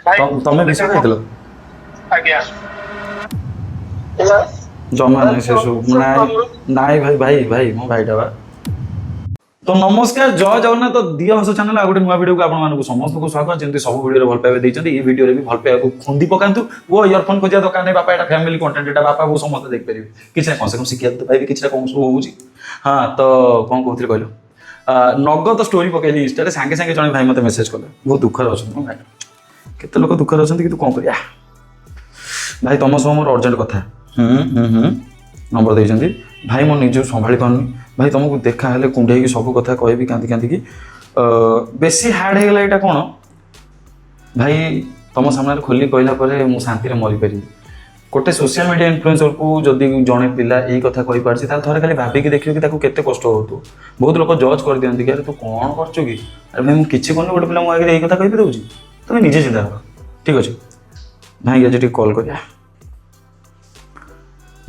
ଭାଇ। ତମେ ବିଷ ଖାଇଥିଲ? ଆଜ୍ଞା। ହେଲା। ଜମା ନାହିଁ ସେସବୁ, ନାଇଁ ନାଇଁ ଭାଇ, ଭାଇ ଭାଇ, ମୋ ଭାଇଟା ବା। ତ ନମସ୍କାର, ଜୟ ଜଗନ୍ନାଥ। ଦିଅ ହସ ଚ୍ୟାନେଲ ଆଉ ଗୋଟେ ନୂଆ ଭିଡ଼ିଓକୁ ଆପଣମାନଙ୍କୁ ସମସ୍ତଙ୍କୁ ସ୍ୱାଗତ। ଯେମିତି ସବୁ ଭିଡ଼ିଓରେ ଭଲ ପାଇବା ଦେଇଛନ୍ତି, ଏଇ ଭିଡ଼ିଓରେ ବି ଭଲ ପାଇବାକୁ ଖୁନ୍ଦି ପକାନ୍ତୁ। ପୁଅ, ଇୟରଫୋନ୍ ଖୋଜିବା ଦରକାର ନାହିଁ ବାପା, ଏଇଟା ଫ୍ୟାମିଲି କଣ୍ଟେଣ୍ଟ। ଏଇଟା ବାପା ବୋଉ ସମସ୍ତେ ଦେଖିପାରିବେ। କିଛି ନା କମ ସେ କମ ଶିଖିବାକୁ ତ ପାଇବେ କିଛିଟା, କଣ ସବୁ ହଉଛି। ହଁ, ତ କ'ଣ କହୁଥିଲି କହିଲ? ନଗଦ ଷ୍ଟୋରି ପକେଇଲି ଇନଷ୍ଟାରେ, ସାଙ୍ଗେ ସାଙ୍ଗେ ଜଣେ ଭାଇ ମୋତେ ମେସେଜ କଲେ। ବହୁତ ଦୁଃଖରେ ଅଛନ୍ତି ମୋ ଭାଇ। କେତେ ଲୋକ ଦୁଃଖରେ ଅଛନ୍ତି, କିନ୍ତୁ କ'ଣ କରିବା ଭାଇ? ତମ ସହ ମୋର ଅର୍ଜେଣ୍ଟ କଥା। ହୁଁ ହୁଁ ହୁଁ ନମ୍ବର ଦେଇଛନ୍ତି। ଭାଇ, ମୁଁ ନିଜକୁ ସମ୍ଭାଳି ପାରୁନି ଭାଇ। ତମକୁ ଦେଖା ହେଲେ କୁଣ୍ଢେଇକି ସବୁ କଥା କହିବି କାନ୍ଦି କାନ୍ଦିକି। ବେଶୀ ହାର୍ଡ ହେଇଗଲା ଏଇଟା କ'ଣ ଭାଇ? ତମ ସାମ୍ନାରେ ଖୋଲି କହିଲା ପରେ ମୁଁ ଶାନ୍ତିରେ ମରିପାରିବି। ଗୋଟେ ସୋସିଆଲ ମିଡ଼ିଆ ଇନଫ୍ଲୁଏନ୍ସରକୁ ଯଦି ଜଣେ ପିଲା ଏଇ କଥା କହିପାରୁଛି, ତାହେଲେ ଥରେ ଖାଲି ଭାବିକି ଦେଖିବ କି ତାକୁ କେତେ କଷ୍ଟ ହେଉଥିବ। ବହୁତ ଲୋକ ଜଜ୍ କରିଦିଅନ୍ତି କି ଆରେ, ତୁ କ'ଣ କରୁଛୁ କି? ଆରେ ଭାଇ, ମୁଁ କିଛି କରୁନି, ଗୋଟେ ପିଲା ମୋ ଆଗରେ ଏଇ କଥା କହିବି ଦେଉଛି। ତମେ ନିଜେ ଚିନ୍ତା କର। ଠିକ୍ ଅଛି ଭାଇ, ଆଜି ଟିକେ କଲ୍ କରିବା।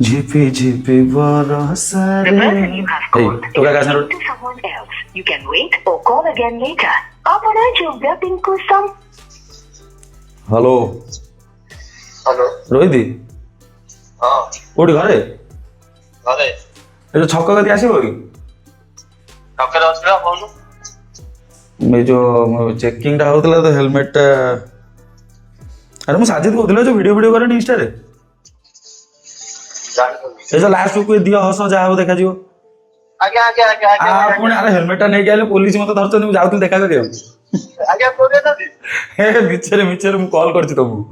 ଝିପି ଝିପି ବରସାରେ The person you have ଏଇ called ଟୋକା କାହା is ସାଙ୍ଗରେ to someone else. You can wait or call again later. ଆପଣ ଯେଉଁ ବ୍ୟକ୍ତିଙ୍କୁ ସମ୍ ହ୍ୟାଲୋ। ହ୍ୟାଲୋ। ରୋହିତ? ହଁ। କୋଉଠି, ଘରେ? ଘରେ। ଏ ଯୋଉ ଛକ କତି ଆସିବ କି? ଛକରେ ଅଛି ବା, କହୁନୁ। ଏଇ ଯୋଉ ଚେକିଂଟା ହଉଥିଲା ତ ହେଲମେଟଟା। ଆରେ, ମୁଁ ସାଜିଦ କହୁଥିଲି, ଯୋଉ ଭିଡ଼ିଓ ଭିଡ଼ିଓ କରେନି ଇନଷ୍ଟାରେ। ଜାଣିପାରୁନି। ଏ ଯୋଉ ଲାଷ୍ଟକୁ ଦିଅ ହସ, ଯାହା ହବ ଦେଖାଯିବ। ଆଜ୍ଞା ଆଜ୍ଞା ଆଜ୍ଞା ଆଜ୍ଞା। ପୁଣି ଆରେ, ହେଲମେଟଟା ନେଇକି ଆଇଲେ, ପୋଲିସ ମତେ ଧରିଛନ୍ତି। ମୁଁ ଯାଉଥିଲି ଦେଖା କରିବାକୁ। ଆଜ୍ଞା, କୋଉଠି ଅଛନ୍ତି? ହେ, ମିଛରେ ମିଛରେ ମୁଁ କଲ୍ କରିଛି ତମକୁ।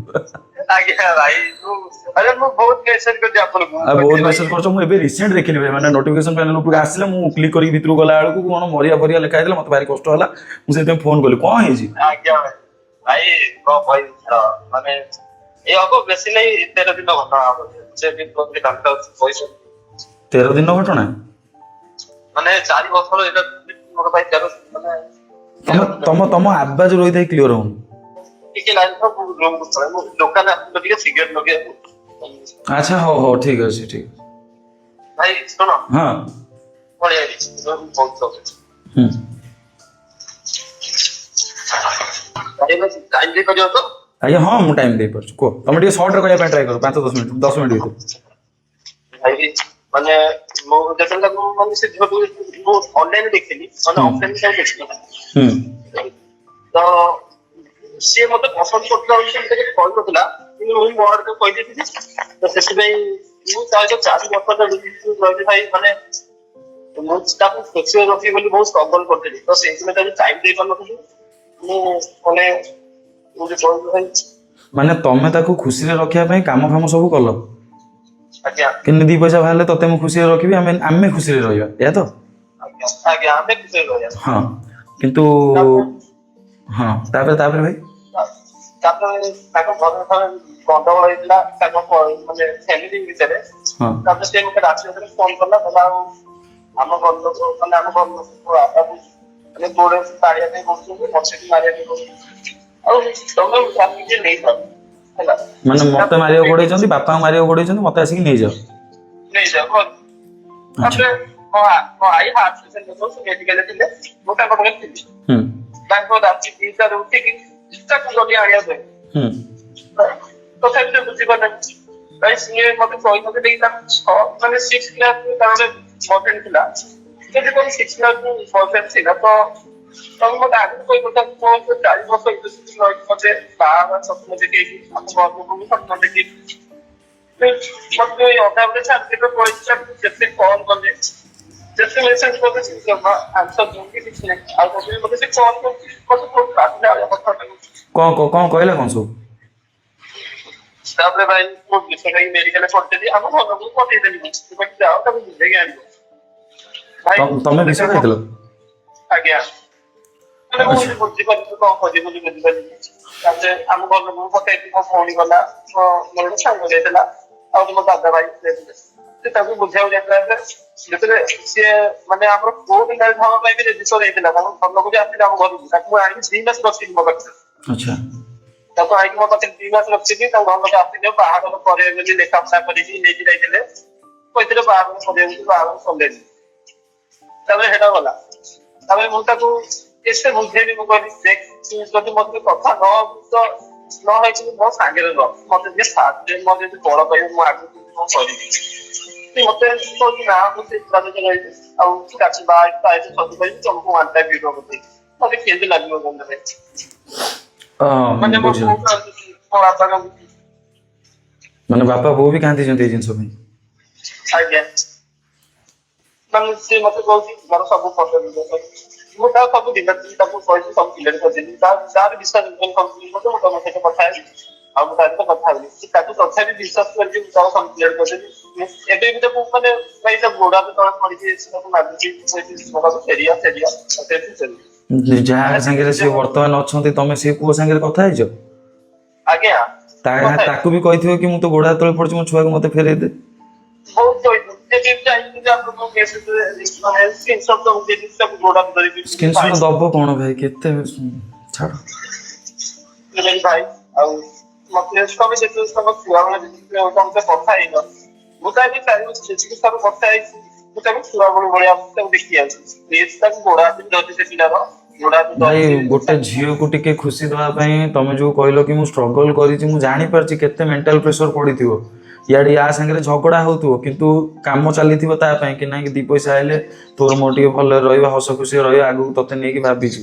ଆଜ୍ଞା ଭାଇ, ମୁଁ, ଆରେ ମୁଁ ବହୁତ ମେସେଜ କରିଛି ଆପଣଙ୍କୁ। ଆଉ ବହୁତ ମେସେଜ କରୁଛ। ମୁଁ ଏବେ ରିସେଣ୍ଟ ଦେଖିଲି ଭାଇ, ମାନେ ନୋଟିଫିକେସନ ପ୍ୟାନେଲ ଉପରକୁ ଆସିଲା, ମୁଁ କ୍ଲିକ୍ କରିକି ଭିତରକୁ ଗଲା ବେଳକୁ କଣ ମରିଆ ଫରିଆ ଲେଖା ହେଇଥିଲା। ମତେ ଭାରି କଷ୍ଟ ହେଲା, ମୁଁ ସେଥିପାଇଁ ଫୋନ କଲି। କଣ ହେଇଛି? ଆଜ୍ଞା ଭାଇ, ଭାଇ କଣ କହିବି, ଛାଡ଼। ମାନେ ଏଇ ହବ ବେଶୀ ନାଇଁ, 13 ଦିନ ଘଟଣା ହବ। ସେ ବି ପଇସା 13 ଦିନ ଘଟଣା? ମାନେ 4 ବର୍ଷର ଏଇଟା ମୋର ଭାଇ, 13 ମାନେ ତମ ତମ ତମ ଆବାଜ ରହିଥାଇ କ୍ଲିୟର ହଉନି। ଟିକେ ଲାଇନ ଥାଉ, ମୁଁ ରୁମକୁ ପଳାଏ। ମୁଁ ଦୋକାନ ଆସିଥିଲି ଟିକେ ସିଗାରେଟ ଲଗେଇବାକୁ। ଆଚ୍ଛା, ହଉ ହଉ, ଠିକ ଅଛି, ଠିକ ଅଛି। ଭାଇ ଶୁଣ। ହଁ। ପଳେଇ ଆଇଲି, ବହୁତ ହୁଁ। ଭାଇ, ଟାଇମ ଦେଇପାରିବ ତ? ଆଜ୍ଞା ହଁ, ମୁଁ ଟାଇମ ଦେଇପାରୁଛି, କୁହ। ତମେ ଟିକେ ସର୍ଟରେ କହିବା ପାଇଁ ଟ୍ରାଏ କର, 5-10 ମିନିଟ୍, 10 ମିନିଟ୍ ଭିତରେ। ଭାଇ, ମାନେ ମୁଁ ଯେତେବେଳେ ତାକୁ, ମାନେ ସେ ଝିଅକୁ ମୁଁ ଅନଲାଇନ ଦେଖିଲି, ମାନେ ଅଫଲାଇନ ତାକୁ ଦେଖିଲି। ତ ସିଏ ମତେ ପସନ୍ଦ କରୁଥିଲା ବୋଲି ସେ ମତେ କିଛି କହିନଥିଲା, କିନ୍ତୁ ମୁଁ ମୋ ଆଡେ ତାକୁ କହିଦେଇଥିଲି। ତ ସେଥିପାଇଁ ମୁଁ ତା ସହିତ 4 ବର୍ଷ ରହିଲି ଭାଇ। ମାନେ ମୁଁ ତାକୁ ଖୁସିରେ ରଖିବି ବୋଲି ବହୁତ ଷ୍ଟ୍ରଗଲ କରିଥିଲି, ତ ସେଇଥିପାଇଁ ତାକୁ ଟାଇମ ଦେଇପାରୁନଥିଲି ମୁଁ। ମାନେ ମୁଁ ଯୋଉ କହିବି ଭାଇ। ମାନେ ତମେ ତାକୁ ଖୁସିରେ ରଖିବା ପାଇଁ କାମ ଫାମ ସବୁ କଲ? ଆଜ୍ଞା। କିନ୍ତୁ ଦି ପଇସା ବାହାରିଲେ ତତେ ମୁଁ ଖୁସିରେ ରଖିବି, ଆମେ ଆମେ ଖୁସିରେ ରହିବା, ଏଇଆ ତ? ଆଜ୍ଞା ଆଜ୍ଞା, ଆମେ ଖୁସିରେ ରହିବା। ହଁ, କିନ୍ତୁ ହଁ, ତାପରେ ତାପରେ ଭାଇ? ତାପରେ ତାଙ୍କ ଘରେ ଥରେ ଗଣ୍ଡଗୋଳ ହେଇଥିଲା ତାଙ୍କ ମାନେ ଫ୍ୟାମିଲି ଭିତରେ। ତାପରେ ସେ ମତେ ରାତି ରାତିରେ ଫୋନ କଲା, କହିଲା ଆଉ ଆମ ଘର ଲୋକ, ମାନେ ଆମ ଘର ଲୋକ ବାପାକୁ ମାନେ ଗୋଡ ତାଡିବା ପାଇଁ କହୁଛନ୍ତି, ମତେ ବି ମାରିବା ପାଇଁ କହୁଛନ୍ତି, ଆଉ ତମେ ଆସିକି ନେଇଯାଅ, ହେଲା। ମାନେ ମତେ ମାରିବାକୁ ଗୋଡେଇଛନ୍ତି, ବାପାଙ୍କୁ ମାରିବାକୁ ଗୋଡେଇଛନ୍ତି, ମତେ ଆସିକି ନେଇଯାଅ। ନେଇଯାଅ ଘରୁ। ତାପରେ ମୋ ଆଈ ହାର୍ଟ ପେସେଣ୍ଟ ଲୋକ, ସେ ମେଡିକାଲରେ ଥିଲେ, ମୁଁ ତାଙ୍କ ପାଖରେ ଥିଲି। ତାଙ୍କ ରାତି 2ଟାରେ ଉଠିକି ତାକୁ ଗଲି ଆଣିବା ପାଇଁ। ତଥାପି ସେ ବୁଝିପାରିଲେନି ଭାଇ। ସିଏ ମତେ କହିନଥିଲେ କି ତାର ଛଅ, ମାନେ ସିକ୍ସ କ୍ଲାସ ତାର ଗୋଟେ ବୟଫ୍ରେଣ୍ଡ ଥିଲା। ଯଦି ତମ ସିକ୍ସ କ୍ଲାସ ବୟଫ୍ରେଣ୍ଡ ଥିଲା, ତ ତମେ ମତେ ଆଗରୁ କହିପାରିଥାନ୍ତ। ମୋ 4 ବର୍ଷ ରିଲେସନସିପ ରହିକି ମତେ ବାହା ହେବା ସ୍ୱପ୍ନ ଦେଖେଇକି, ଆମ ଘର ଲୋକଙ୍କୁ ସ୍ୱପ୍ନ ଦେଖେଇକି ମତେ ଏଇ ଅଧା ବେଳେ ଛାଡ଼ିଦେବେ କହିଛି। ତାକୁ ଯେତେ କଲ୍ କଲେ, ଯେତେ ମେସେଜ କଲେ, ସେ ଜମା ଆନ୍ସର ଦଉନି, କିଛି ନାହିଁ। ଆଉ ତଥାପି ମତେ ସେ କଲ୍ କରୁଛି, ମତେ ବହୁତ ବାଧିଲା ଭଳିଆ କଥାବାର୍ତ୍ତା କରୁଛି। କଣ କଣ କଣ କହିଲା, କଣ ସବୁ? ତାପରେ ଭାଇ, ମୁଁ ବିଷ ଖାଇକି ମେଡିକାଲରେ ପଡ଼ିଥିଲି। ଆମ ଘର ଲୋକଙ୍କୁ ପଠେଇଦେଲି ମୁଁ, ମୁଁ କହିଲି ଯାଅ ତାକୁ ବୁଝେଇକି ଆଣିବ ଭାଇ। ତମେ ବିଷ ଖାଇଥିଲ? ଆଜ୍ଞା। ମାନେ ମୁଁ ବୁଝିପାରିଲି, କଣ କରିବି ବୋଲି ବୁଝିପାରିଲି। ତାପରେ ଆମ ଘର ଲୋକଙ୍କୁ ପଠେଇକି ମୋ ଭଉଣୀ ଗଲା, ମୋର ଗୋଟେ ସାଙ୍ଗ ଯାଇଥିଲା, ଆଉ ମୋ ଦାଦା ଭାଇ ଯାଇଥିଲେ। ସେ ତାକୁ ବୁଝେଇବାକୁ ଯାଇଥିଲା ଯେ ଯେତେବେଳେ ସିଏ, ମାନେ ଆମର କୋର୍ଟ ମ୍ୟାରେଜ ହବା ପାଇଁ ବି ରେଜିଷ୍ଟର ହେଇଥିଲା, ତାଙ୍କ ଘର ଲୋକ ବି ଆସିଥିଲେ ଆମ ଘରକୁ। ତାକୁ ମୁଁ ଆଣିକି 2 ମାସ ରଖିଥିଲି ମୋ ପାଖରେ। ତାକୁ ଆଣିକି ମୋ ପାଖରେ 2 ମାସ ରଖିଥିଲି। ତାଙ୍କ ଘର ଲୋକ ଆସିଲେ, ବାହାଘର କରିବେ ବୋଲି ଲେଖାପଢା କରିକି ନେଇକି ଯାଇଥିଲେ। କହିଥିଲେ ବାହାଘର କରିବେ ବୋଲି, ବାହାଘର କଲେନି। ତାପରେ ସେଟା ଗଲା। ତାପରେ ମୁଁ ତାକୁ ଏତେ ବୁଝେଇଲି, ମୁଁ କହିଲି ଦେଖ, ତୁ ଯଦି ମତେ କଥା ନ ହବୁ ତ ନ ହେଇଛି ମୋ ସାଙ୍ଗରେ ରହ, ମତେ ଟିକେ ସାଥ ଦେ, ମୋର ଯଦି ବଳ ପାଇବ ମୁଁ ଆଗକୁ କଣ କରିବି। ସେ ମତେ କହୁଛି ନା ମୁଁ ସେ ରାଜରେ ରହିବି ଆଉ କାଛି ବା ସବୁ କରିବି, ତମକୁ ୱାନ୍ ଟାଇମ୍ ଭିଡିଓ କରିଦେବି। ମତେ କେମିତି ଲାଗିବ ବନ୍ଧୁ ଭାଇ? ମାନେ ମୋ ବୁଝିଲି। ବୋଉ କାନ୍ଦୁଛି, ମୋ ବାପା କାନ୍ଦୁଛି। ମାନେ ବାପା ବୋଉ ବି କାନ୍ଦିଛନ୍ତି ଏଇ ଜିନିଷ ପାଇଁ? ଆଜ୍ଞା, ମାନେ ସେ ମତେ କହୁଛି ମୋର ସବୁ ଫଟୋ, ମୁଁ ତାକୁ ସବୁ ଦିନ ତାକୁ କହିଛି, ସବୁ କ୍ଲିୟର କରିଦେଲି। ତାର ବିଶ୍ୱାସ କରିଥିଲି ମତେ, ମୁଁ ତମ ସହିତ କଥା ହେବି ଆଉ ମୁଁ ତା ସହିତ କଥା ହେବି। ସେ ତାକୁ ତଥାପି ବିଶ୍ୱାସ କରିକି ମୁଁ ତାକୁ ସବୁ କ୍ଲିୟର କରିଦେଲି। ମୁଁ ଏବେ ବି ତାକୁ ମାନେ ଭାଇ ତା ଗୋଡ ହାତ ତଳେ ପଡିକି ସେ ତାକୁ ମାଗୁଛି, ମୋ ପାଖକୁ ଫେରିଆ ଫେରିଆ ଫେରିଆ। ଯାହା ସାଙ୍ଗରେ ସିଏ ବର୍ତ୍ତମାନ ଅଛନ୍ତି, ତମେ ସେ ପୁଅ ସାଙ୍ଗରେ କଥା ହେଇଛ? ଆଜ୍ଞା। କଥା ହେଇଛି। ତାକୁ ବି କହିଥିବ କି ମୁଁ ତ ଗୋଡ ହାତ ତଳେ ପଡିଛି, ମୋ ଛୁଆକୁ ମତେ ଫେରେଇ ଦେ। ବହୁତ କହିଛୁ। ଏବେ ବି ଚାହିଁବି ଯେ ଆପଣଙ୍କୁ ମାନେ ସ୍କ୍ରିନସଟ୍ ସବୁ ଦେଇଦେବି, ତାକୁ ଗୋଡ ହାତ ଧରିକି। ସ୍କ୍ରିନସଟ୍ ଦବ କଣ ଭାଇ, କେତେ ଛାଡ। ଭାଇ ଭାଇ, ଆଉ ମତେ ତମେ ଯେତେ ତମ ଛୁଆ ବେଳେ ଯେତିକି ତମେ କଥା ହେଇନ, ମୁଁ ତ ଆଜି 4 ବର୍ଷ ଯେତିକି ଥର କଥା ହେଇଛି, ମୁଁ ତାକୁ ଛୁଆ ବେଳୁ ଭଳିଆ ତାକୁ ଦେଖି ଆସୁଛି। ପ୍ଲିଜ, ତାକୁ ଗୋଡ ହାତ ଧରିଛି, ସେ ପିଲାର ଗୋଡ ହାତ ଭାଇ, ଧରିଛି। ଗୋଟେ ଝିଅକୁ ଟିକେ ଖୁସି ଦେବା ପାଇଁ ତମେ ଯୋଉ କହିଲ କି ମୁଁ ଷ୍ଟ୍ରଗଲ କରିଛି, ମୁଁ ଜାଣିପାରୁଛି କେତେ ମେଣ୍ଟାଲ ପ୍ରେସର ପଡିଥିବ। ଇଆଡେ ୟା ସାଙ୍ଗରେ ଝଗଡା ହଉଥିବ, କିନ୍ତୁ କାମ ଚାଲିଥିବ ତା ପାଇଁ କି ନାଇଁ କି 2 ପଇସା ହେଲେ ତୋର ମୋର ଟିକେ ଭଲରେ ରହିବା, ହସ ଖୁସିରେ ରହିବା, ଆଗକୁ ତତେ ନେଇକି ଭାବିଛି।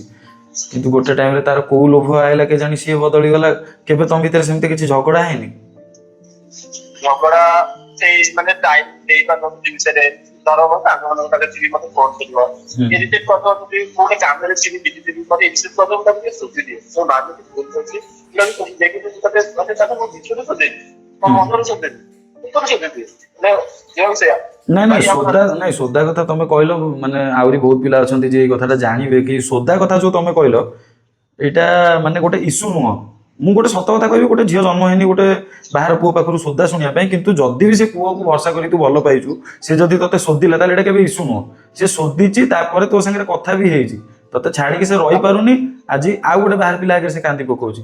କିନ୍ତୁ ଗୋଟେ ଟାଇମରେ ତାର କୋଉ ଲୋଭ ଆଇଲା କେଜାଣି, ସିଏ ବଦଳିଗଲା। କେବେ ତମ ଭିତରେ ସେମିତି କିଛି ଝଗଡା ହେଇନି? ଝଗଡା ସେଇ ମାନେ ଟାଇମ ଦେଇପାରୁନଥିଲି ବିଷୟରେ। ଧର ମୋ ସାଙ୍ଗମାନଙ୍କ ପାଖରେ ଥିବି, ମତେ ଫୋନ କରିବ, ଇରିଟେଟ୍ କରିଦବ। ଯଦି ମୁଁ ଗୋଟେ କାମରେ ଥିବି, ବିଜି ଥିବି, ମତେ ଇରିଟେଟ୍ କରିଦବ। ମୁଁ ତାକୁ ଟିକେ ଶୋଧି ଦିଏ, ମୋ ମାନୁଛି ଭୁଲ କରିଛି, ମୁଁ ତାକୁ ଶୋଧି ଦେଇକି ତତେ, ମାନେ ତାକୁ ମୋ ଭିତରୁ ଶୋଧେନି, ମୋ ମନରୁ ଶୋଧେନି, ଭିତରୁ ଶୋଧି ଦିଏ। ମାନେ ଝିଅ ସେଇଆ। ନାଇଁ ନାଇଁ, ଭାଇ, ସୋଦା ନାଇଁ। ସୋଦା କଥା ତମେ କହିଲ, ମାନେ ଆହୁରି ବହୁତ ପିଲା ଅଛନ୍ତି ଯେ ଏଇ କଥାଟା ଜାଣିବେ କି ସୋଦା କଥା ଯୋଉ ତମେ କହିଲ, ଏଇଟା ମାନେ ଗୋଟେ ଇସ୍ୟୁ ନୁହଁ। ମୁଁ ଗୋଟେ ସତ କଥା କହିବି, ଗୋଟେ ଝିଅ ଜନ୍ମ ହେଇନି ଗୋଟେ ବାହାର ପୁଅ ପାଖରୁ ସୋଦା ଶୁଣିବା ପାଇଁ। କିନ୍ତୁ ଯଦି ବି ସେ ପୁଅକୁ ଭରସା କରି ତୁ ଭଲ ପାଇଛୁ, ସେ ଯଦି ତତେ ଶୋଧିଲା, ତାହେଲେ ଏଇଟା କେବେ ଇସ୍ୟୁ ନୁହଁ। ସେ ଶୋଧିଛି, ତାପରେ ତୋ ସାଙ୍ଗରେ କଥା ବି ହେଇଛି, ତତେ ଛାଡିକି ସେ ରହିପାରୁନି। ଆଜି ଆଉ ଗୋଟେ ବାହାର ପିଲା ଆଗରେ ସେ କାନ୍ଦି ପକଉଛି।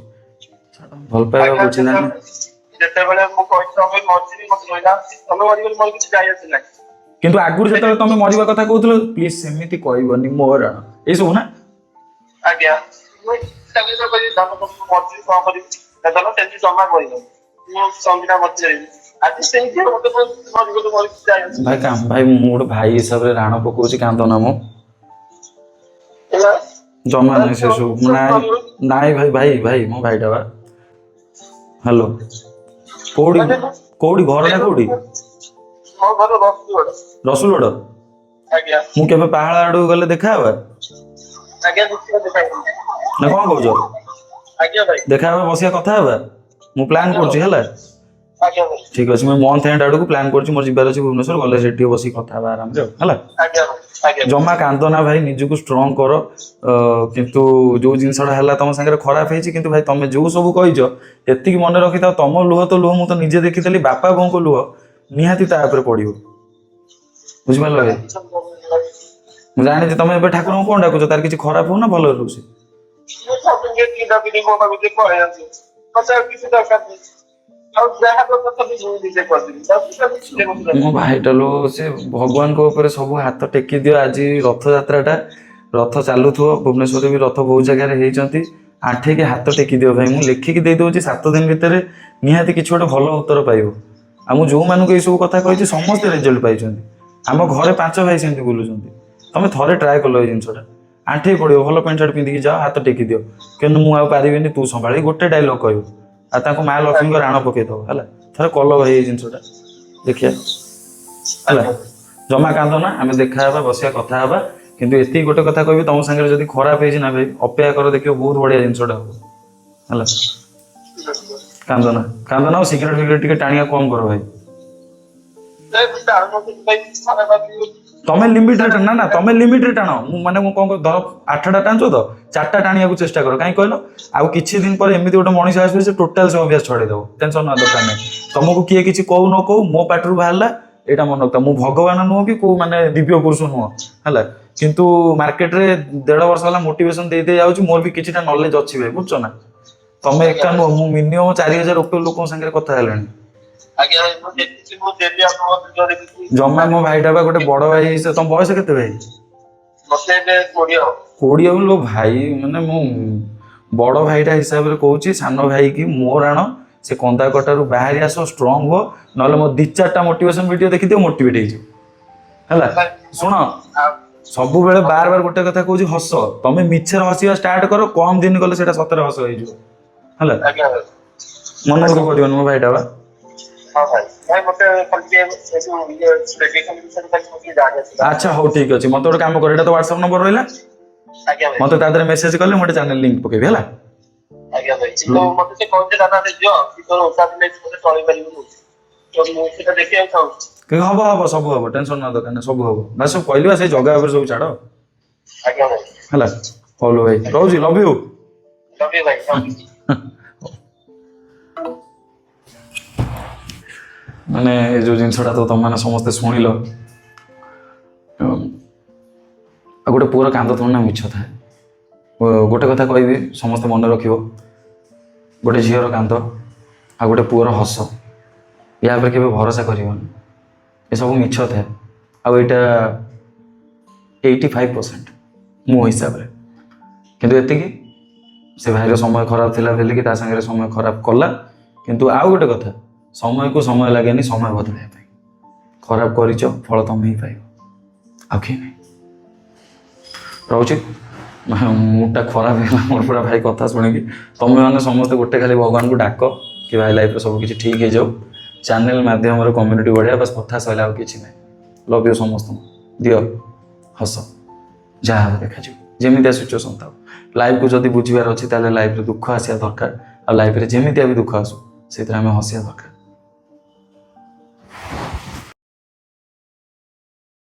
ଛାଡ, ଭଲ ପାଇବା ଆଜ୍ଞା, ବୁଝିଲାନି। ଯେତେବେଳେ ମୁଁ କହିଛି ତମେ ମରିଯିବି, ମତେ କହିଲା ତମେ ମରିଗଲେ ମୋର କିଛି ଯାଇ ଆସେ ନାହିଁ। କିନ୍ତୁ ଆଗରୁ ଯେତେବେଳେ ତମେ ମରିବା କଥା କହୁଥିଲ, ପ୍ଲିଜ ସେମିତି କହିବନି ମୋର, ଏଇସବୁ ନା? ଆଜ୍ଞା, ମୁଁ ତାକୁ ଯେତେବେଳେ କହିଲି ଧନ ମୁଁ ମରିଯିବି କଣ କରିବି, ନା ଧନ ସେମିତି ଜମା କହିବନି, ମୁଁ ସଙ୍ଗୀତା ମରିଯିବି। ଆଜି ସେଇ ଝିଅ ମତେ କହୁଛି ମରିଗଲେ ମୋର କିଛି ଯାଇ ଆସେ ଭାଇ କାମ ଭାଇ, ମୁଁ ଗୋଟେ ଭାଇ ହିସାବରେ ରାଣ ପକଉଛି, କାନ୍ଦ ନା ମୁଁ। ହେଲା। ଜମା ନାହିଁ ସେ ସବୁ, ନାଇଁ ନାଇଁ ଭାଇ ଭାଇ ଭାଇ, ମୋ ଭାଇଟା ବା। ହ୍ୟାଲୋ, କୋଉଠି କୋଉଠି, ଘରଟା କୋଉଠି? ମୋ ଘର ରସୁଲଗଡ଼। ରସୁଲଗଡ଼? ଆଜ୍ଞା। ମୁଁ କେବେ ପାହାଳ ଆଡକୁ ଗଲେ ଦେଖା ହବା? ଆଜ୍ଞା, ନିଶ୍ଚିତ ଦେଖା ହେବି। ନା କଣ କହୁଛ? ଆଜ୍ଞା ଭାଇ। ଦେଖା ହବା, ବସିବା, କଥା ହବା। ମୁଁ ପ୍ଲାନ୍ କରୁଛି, ହେଲା? ଆଜ୍ଞା ଭାଇ। ଠିକ ଅଛି, ମୁଁ ମନ୍ଥ ଏଣ୍ଡ ଆଡକୁ ପ୍ଲାନ୍ କରୁଛି, ମୋର ଯିବାର ଅଛି ଭୁବନେଶ୍ୱର। ଗଲେ ସେଠି ଟିକେ ବସିକି କଥା ହବା ଆରାମରେ ଆଉ, ହେଲା? ଆଜ୍ଞା ଭାଇ, ଆଜ୍ଞା। ଜମା କାନ୍ଦ ନା ଭାଇ, ନିଜକୁ ଷ୍ଟ୍ରଙ୍ଗ କର। କିନ୍ତୁ ଯୋଉ ଜିନିଷଟା ହେଲା ତମ ସାଙ୍ଗରେ ଖରାପ ହେଇଛି, କିନ୍ତୁ ଭାଇ ତମେ ଯୋଉ ସବୁ କହିଛ, ଏତିକି ମନେ ରଖିଥାଅ, ତମ ଲୁହ ତ ଲୁହ ମୁଁ ତ ନିଜେ ଦେଖିଥିଲି, ବାପା ବୋଉଙ୍କ ଲୁହ ନିହାତି ତା ଉପରେ ପଡିବ। ବୁଝିପାରିଲ ଭାଇ? ମୁଁ ଜାଣିଛି ତମେ ଏବେ ଠାକୁରଙ୍କୁ କଣ ଡାକୁଛ, ତାର କିଛି ଖରାପ ହଉ ନା ଭଲ ରହୁଛି। ମୁଁ ଠାକୁରଙ୍କୁ ଏତିକି ଡାକିଲି, ମୋ ପାଖକୁ ଟିକେ ପଳେଇ ଆସୁ, ମତେ ଆଉ କିଛି ଦରକାର ନାହିଁ, ଆଉ ଯାହା ଦରକାର ସବୁ ମୁଁ ନିଜେ କରିଦେବି। ଆଉ କିଛି ଦରକାର ମୋ ଭାଇଟା ଲୋ, ସେ ଭଗବାନଙ୍କ ଉପରେ ସବୁ ହାତ ଟେକି ଦିଅ। ଆଜି ରଥଯାତ୍ରାଟା, ରଥ ଚାଲୁଥିବ, ଭୁବନେଶ୍ୱରରେ ବି ରଥ ବହୁତ ଜାଗାରେ ହେଇଛନ୍ତି। ଆଣ୍ଠେଇକି ହାତ ଟେକି ଦିଅ ଭାଇ, ମୁଁ ଲେଖିକି ଦେଇଦଉଛି, 7 ଦିନ ଭିତରେ ନିହାତି କିଛି ଗୋଟେ ଭଲ ଉତ୍ତର ପାଇବ। ଆଉ ମୁଁ ଯୋଉମାନଙ୍କୁ ଏଇସବୁ କଥା କହିଛି, ସମସ୍ତେ ରେଜଲ୍ଟ ପାଇଛନ୍ତି। ଆମ ଘରେ ପାଞ୍ଚ ଭାଇ ସେମିତି ବୁଲୁଛନ୍ତି। ତମେ ଥରେ ଟ୍ରାଏ କଲ ଏଇ ଜିନିଷଟା, ଆଣ୍ଠେଇ ପଡ଼ିବ, ଭଲ ପ୍ୟାଣ୍ଟ ସାର୍ଟ ପିନ୍ଧିକି ଯାଅ, ହାତ ଟେକି ଦିଅ, କିନ୍ତୁ ମୁଁ ଆଉ ପାରିବିନି, ତୁ ସମ୍ଭାଳି, ଗୋଟେ ଡାଇଲଗ କହିବ ଆଉ ତାଙ୍କୁ ମା ଲକ୍ଷ୍ମୀଙ୍କ ରାଣ ପକେଇଦବ, ହେଲା? ଥରେ କଲ ଭାଇ ଏଇ ଜିନିଷଟା, ଦେଖିବା, ହେଲା? ଜମା କାନ୍ଦ ନା, ଆମେ ଦେଖା ହେବା, ବସିବା, କଥା ହେବା। କିନ୍ତୁ ଏତିକି ଗୋଟେ କଥା କହିବି, ତମ ସାଙ୍ଗରେ ଯଦି ଖରାପ ହେଇଛି ନା ଭାଇ, ଅପେକ୍ଷା କର, ଦେଖିବ ବହୁତ ବଢିଆ ଜିନିଷଟା ହବ, ହେଲା? କାନ୍ଦ ନା, କାନ୍ଦ ନା। ଆଉ ସିଗାରେଟ ଫିଗାରେଟ ଟିକେ ଟାଣିବା କମ କର ଭାଇ। ନାହିଁ। ମୁଁ ଜାଣୁନଥିଲି ଭାଇ, ଖରାପ ଭାବିବି। ତମେ ଲିମିଟରେ, ନା ନା, ତମେ ଲିମିଟରେ ଟାଣ। ମୁଁ ମାନେ ମୁଁ କଣ କର, ଧର 8ଟା ଟାଣୁଛ ତ 4ଟା ଟାଣିବାକୁ ଚେଷ୍ଟା କର। କାହିଁ କହିଲ, ଆଉ କିଛି ଦିନ ପରେ ଏମିତି ଗୋଟେ ମଣିଷ ଆସିବ, ସେ ଟୋଟାଲ ସେ ଅଭ୍ୟାସ ଛଡେଇ ଦବ। ଟେନସନ ନବା ଦରକାର ନାହିଁ। ତମକୁ କିଏ କିଛି କହୁ ନ କହୁ, ମୋ ପାଟିରୁ ବାହାରିଲା ଏଇଟା ମନେ ରଖିଥା। ମୁଁ ଭଗବାନ ନୁହଁ କି କୋଉ ମାନେ ଦିବ୍ୟ ପୁରୁଷ ନୁହଁ, ହେଲା? କିନ୍ତୁ ମାର୍କେଟରେ 1.5 ବର୍ଷ ହେଲା ମୋଟିଭେସନ ଦେଇ ଦେଇ ଯାଉଛି, ମୋର ବି କିଛିଟା ନଲେଜ ଅଛି ଭାଇ, ବୁଝୁଛ ନା? ତମେ ଏକା ନୁହଁ, ମୁଁ ମିନିମମ୍ 4000 ଉପରେ ଲୋକଙ୍କ ସାଙ୍ଗରେ କଥା ହେଲାଣି। ଆଜ୍ଞା ଭାଇ, ମୁଁ ଦେଖିଛି, ମୁଁ ଡେଲି ଆପଣଙ୍କ ଭିଡିଓ ଦେଖୁଛି। ଜମା ମୋ ଭାଇଟା ବା ଗୋଟେ ବଡ ଭାଇ। ତମ ବୟସ କେତେ ଭାଇ? ମତେ ଏବେ 20 ହବ। 20 ଲୋ ଭାଇ, ମାନେ ମୁଁ ବଡ଼ ଭାଇଟା ହିସାବରେ କହୁଛି, ସାନ ଭାଇକି ମୋର ଆଣ, ସେ କନ୍ଦା କଟାରୁ ବାହାରି ଆସ, ଷ୍ଟ୍ରଙ୍ଗ ହୁଅ। ନହେଲେ ମୋ ଦି ଚାରିଟା ମୋଟିଭେସନ ଭିଡ଼ିଓ ଦେଖିଦିଅ, ମୋଟିଭେଟ୍ ହେଇଯିବ। ହେଲା, ଶୁଣ, ଆଉ ସବୁବେଳେ ବାର ବାର ଗୋଟେ କଥା କହୁଛି, ହସ। ତମେ ମିଛରେ ହସିବା ଷ୍ଟାର୍ଟ କର, କମ ଦିନ ଗଲେ ସେଇଟା ସତରେ ହସ ହେଇଯିବ। ହେଲା? ଆଜ୍ଞା ଭାଇ। ମନ ଦୁଃଖ କରିବନି, ମୋ ଭାଇଟା ବା। ହଁ ଭାଇ, ଭାଇ, ମତେ ଖାଲି ଟିକେ ସେ ଯୋଉ ଇଏ ଟ୍ରେଡିସନ ବିଷୟରେ ଖାଲି ଟିକେ ଜାଣିବାର ଥିଲା। ଆଚ୍ଛା, ହଉ, ଠିକ ଅଛି। ମତେ ଗୋଟେ କାମ କର, ଏଇଟା ତ ହ୍ୱାଟ୍ସଆପ ନମ୍ବର ରହିଲା। ଆଜ୍ଞା ଭାଇ। ମତେ ତା ଦେହରେ ମେସେଜ କଲେ ମୁଁ ଗୋଟେ ଚ୍ୟାନେଲ ଲିଙ୍କ ପକେଇବି। ହେଲା? ଆଜ୍ଞା ଭାଇ, କିନ୍ତୁ ମତେ ସେ କହିଲେ, ଦାଦା ସେ ଝିଅ କି ତୋର ଓଷା ଥିଲେ ମତେ ଚଳେଇ ପାରିବୁନି, ତ ମୁଁ ସେଟା ଦେଖିବାକୁ ଚାହୁଁଛି। କି ହବ, ହବ, ସବୁ ହବ। ଟେନସନ ନବା ଦରକାର ନାହିଁ, ସବୁ ହବ। ବାସ୍, ସବୁ କହିଲି ବା, ସେଇ ଜଗା ଉପରେ ସବୁ ଛାଡ। ଆଜ୍ଞା ଭାଇ। ହେଲା, ହଉ ଭାଇ, ରହୁଛି। Love you. Love you ଭାଇ, ଲଭ୍ you. ମାନେ ଏ ଯୋଉ ଜିନିଷଟା ତ ତମମାନେ ସମସ୍ତେ ଶୁଣିଲ। ଆଉ ଗୋଟେ ପୁଅର କାନ୍ଦ ଥୋଡ଼ି ନା ମିଛ ଥାଏ? ଗୋଟେ କଥା କହିବି, ସମସ୍ତେ ମନେ ରଖିବ, ଗୋଟେ ଝିଅର କାନ୍ଦ ଆଉ ଗୋଟେ ପୁଅର ହସ, ୟା ଉପରେ କେବେ ଭରସା କରିବନି। ଏସବୁ ମିଛ ଥାଏ। ଆଉ ଏଇଟା 85% ମୋ ହିସାବରେ। କିନ୍ତୁ ଏତିକି, ସେ ଭାଇର ସମୟ ଖରାପ ଥିଲା ବୋଲିକି ତା ସାଙ୍ଗରେ ସମୟ ଖରାପ କଲା। କିନ୍ତୁ ଆଉ ଗୋଟେ କଥା, ସମୟକୁ ସମୟ ଲାଗେନି ସମୟ ବଦଳାଇବା ପାଇଁ। ଖରାପ କରିଛ, ଫଳ ତମେ ହିଁ ପାଇବ, ଆଉ କେହି ନାହିଁ। ରହୁଛି। ମୁଡଟା ଖରାପ ହେଇଗଲା ମୋର ପୁରା ଭାଇ କଥା ଶୁଣିକି। ତମେ ମାନେ ସମସ୍ତେ ଗୋଟେ ଖାଲି ଭଗବାନଙ୍କୁ ଡାକ କି ଭାଇ ଲାଇଫରେ ସବୁ କିଛି ଠିକ୍ ହେଇଯାଉ। ଚ୍ୟାନେଲ ମାଧ୍ୟମରେ କମ୍ୟୁନିଟି ବଢ଼ିଆ। ବାସ୍, କଥା ସରିଲା, ଆଉ କିଛି ନାହିଁ। ଲଭ୍ you ସମସ୍ତଙ୍କୁ। ଦିଅ ହସ, ଯାହା ହବ ଦେଖାଯିବ। ଯେମିତିଆ ସିଚୁଏସନ୍ ଥାଉ, ଲାଇଫକୁ ଯଦି ବୁଝିବାର ଅଛି, ତାହେଲେ ଲାଇଫରେ ଦୁଃଖ ଆସିବା ଦରକାର। ଆଉ ଲାଇଫରେ ଯେମିତିଆ ବି ଦୁଃଖ ଆସୁ, ସେଇଥିରେ ଆମେ ହସିବା ଦରକାର।